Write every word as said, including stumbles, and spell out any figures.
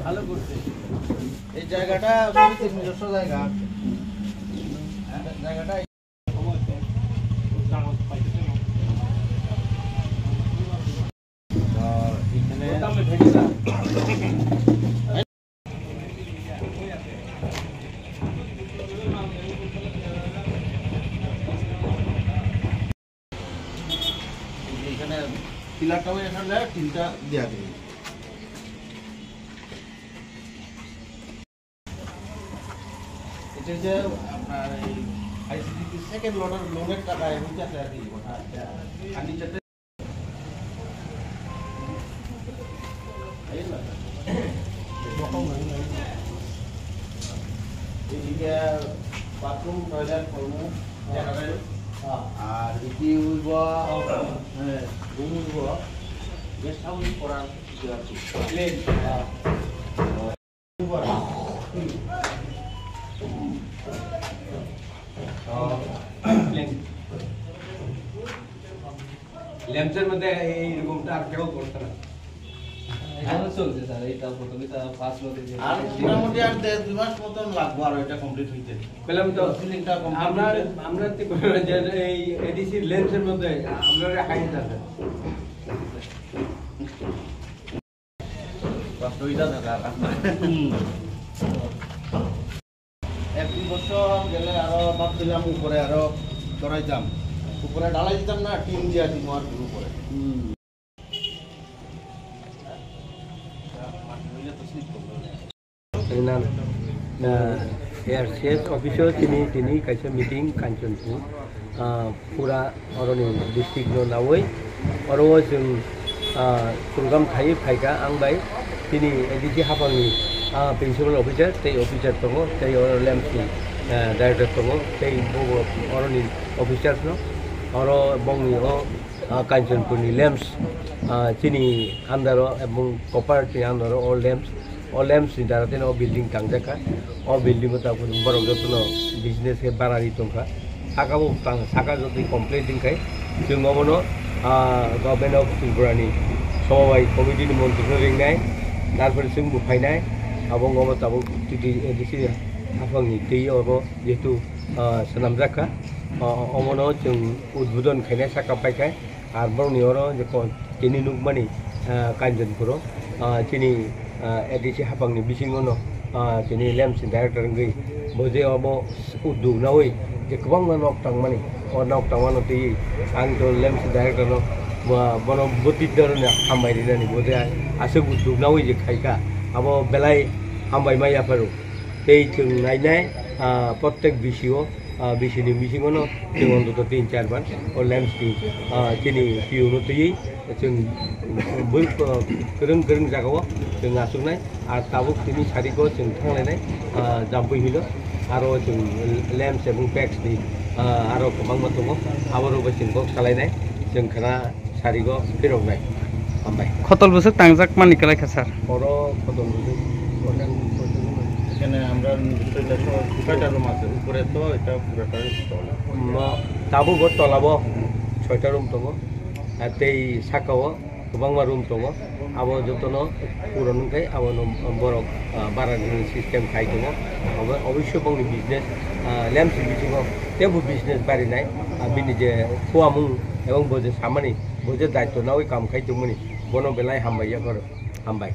ভালো করছে। এই জায়গাটা সমিতির নিজস্ব জায়গা। জায়গাটা এখানে পিলারটাও এখানে তিনটা দেওয়া দিই। এটা যে আপনার এই আইসিডিপি সেকেন্ড লোনের, লোনের টাকা হইতেছে আর কি। আর নিচেতে এদিকে বাথরুম, টয়লেট, হলরুম, জেনারেল, আর এটি হইব, হ্যাঁ, রুম হইব, গেস্ট হাউস করার কিছু আর কি। প্লেন। ল্যাম্পসের মধ্যে এইরকমটা আর কেউ করতে না। এখনো চলছে স্যার, এইটা প্রথমে স্যার ফার্স্ট লোকে যে আর মোটামুটি আর দেড় দুই মাস মতন লাগবো আর এটা কমপ্লিট হইতে। পেলাম তো। সিলিংটা কমপ্লিট আমরা, হইতে। আমরা তো যে এই এডিসি ল্যাম্পসের মধ্যে আমরা হাইট আছে। কষ্ট হইতা থাকে আর। হুম। এক দুই বছর গেলে আরো ভাবছিলাম উপরে আরো চড়াইতাম, উপরে ঢালাই দিতাম না, টিন দিয়া দিব আর কি উপরে। হুম। Nan, ah, A R C S office o tini, tini kaisa meeting Kanchanpur, ah, pura oroni district no nawi, oro o chwng, ah, program khai phaikha ang bai tini A D C hapangni, ah, principal officer tei officer tongo tei oro lamps ni, ah, director tongo tei bobo oroni officers no oro bongni o, ah, Kanchanpur ni lamps, ah, chini under o ebong copper ni under o lamps. O lamps ni dara tei o building tangjak kha. O building o tabuk borok jotono business khe barani tongkha. Saka bo tang, saka jotoni complete wngkhai. Chwng obono, ah, Government of Tripura ni Somobai Committee ni montri no ringnai. Tarpore chwng bo phainai. Abo wngkha bo tabuk titi A D C haphang ni twi obo jehetu, ah, swnamjak kha. O, obono chwng udbodon khainai saka paikhai. Ar borokni oro je kon tini nukmani, ah, Kanchanpuro, ah, chini, ah, A D C hapangni bisingono, ah, tini lamps ni director wngwi bo je obo uddog nawi je kwbangma nok tangmani, o nok tangmano twiwi ang to lamps ni director no, ah, bono bwtwi doroni hambai rinani bo je aswk uddog nawi je khaikha abo belai hambai ma yapharo. Tei chwng nainai, ah, protek B C o, ah, B C ni bisingono chwng ontoto tin char bar o lamps ni, ah, chini P O no twiwi chwng bui, ah, kwrwng kwrwng jagao chwng achuknai. Ar tabuk tini sarigo chwng thanglainai, ah, Jampui hilo. Aro chwng lamps ebong pex ni, ah, aro kwbangma tongo, aborok bai chwng kok salainai. Chwng khna sarigo phiroknai. Hambai. Khotol bwswk tangjak mani kwlai kha, sir? Oro khotol bwswk, এখানে আমরা ছয়টা স-, ছয়টা রুম আছে, উপরে তো এটা পুরাটা তলা। Mo-, tabuk o tola bo soita room tongo, ah, tei saka o kwbangma room tongo, abo jotono puron wngkhe abono borok, ah, bara rinani system khai tongo. Obo-, oboisyo bongni business, ah, lamps ni bisingo teibo business barinai, ah, bini je khuamung ebong bo je samani bo je daityo nawi kam khai tongmani, bono belai hambai yapharo. Hambai.